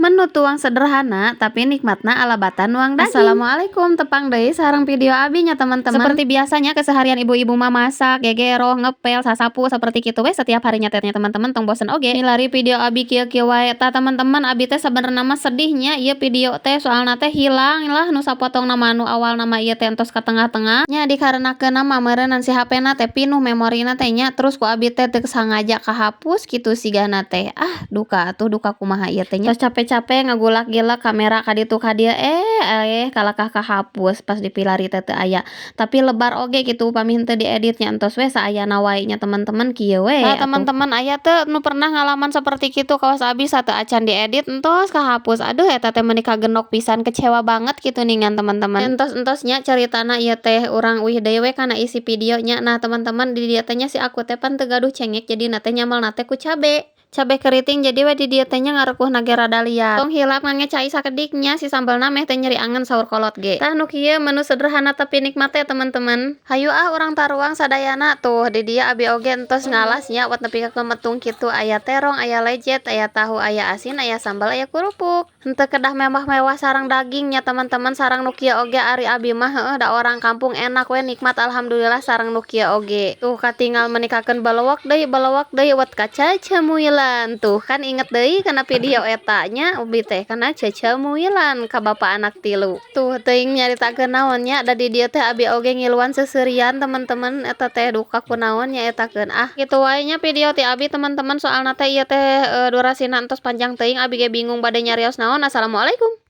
Menu tuang sederhana tapi nikmatna ala batan nuang daging. Assalamualaikum, tepang deui sareng video abi nya, teman-teman. Seperti biasanya, keseharian ibu-ibu mah masak, gegero, ngepel, sasapu, seperti kitu we setiap harinya teh nya, teman-teman. Tong bosen oge milari video abi kieu-kieu wae. Tah, teman-teman, abi teh sabenerna mah sedih nya ieu video teh, soalna teh hilang lah nu sapotong mah. Nu awalna mah ieu teh entos ka tengah-tengah nya, dikarenakeun mah meureunnan si HP na teh pinuh memorina teh nya, terus ku abi teh teu sangaja kahapus kitu sigana teh. Ah, duka atuh, duka kumaha ieu teh nya. Tos capek-capek ngagulak-gilak kamera ka ditu ka dieu, eh kalakah kahapus, pas dipilari teh teu aya. Tapi lebar oge kitu upami henteu diedit nya. Entos we saayana wae nya, teman-teman, kieu we. Tah, teman-teman, aya teu nu pernah ngalaman seperti kitu kawas abi? Sateu acan diedit entos kahapus. Aduh, eta teh meuni kagenok pisan, kecewa banget kitu ningan, teman-teman. Entos-entos nya caritana ieu teh, urang uih deui we kana isi video nya. Nah, teman-teman, di dieu teh nya si aku teh pan teu gaduh cengek, jadina teh nyamelna teh ku cabe, cabe keriting. Jadi we di dieu teh nya ngarekuhna ge rada liat. Tong hilap ngangge cai sakedik nya, si sambelna meh teu nyeri angen saur kolot ge. Tah, nu kieu menu sederhana tapi nikmat teh, teman-teman. Hayu ah, urang taruang sadayana. Tuh, di dieu abi oge entos ngalas nya, wat nepi ka metung kitu. Aya terong, aya lejet, aya tahu, aya asin, aya sambal, aya kerupuk. Henteu kedah mewah-mewah sareng daging nya, teman-teman, sareng nu kieu oge ari abi mah heueuh da orang kampung enak we, nikmat, alhamdulillah sareng nu kieu oge. Tuh, katinggal menikakeun balewek deui, balewek deui, wat kacacamuilan. Tuh kan, inget deui kana video eta nya, ubi teh kana cacamuilan ka bapak anak tilu. Tuh, teuing nyaritakeun naon nya, da di dieu teh abi oge ngiluan seuseurian, teman-teman. Eta teh duka kunaon nya etakeun. Ah, kitu wae nya video ti abi, teman-teman, soalna teh ieu teh durasina entos panjang teuing, abi ge bingung bade nyarios naon. Assalamualaikum.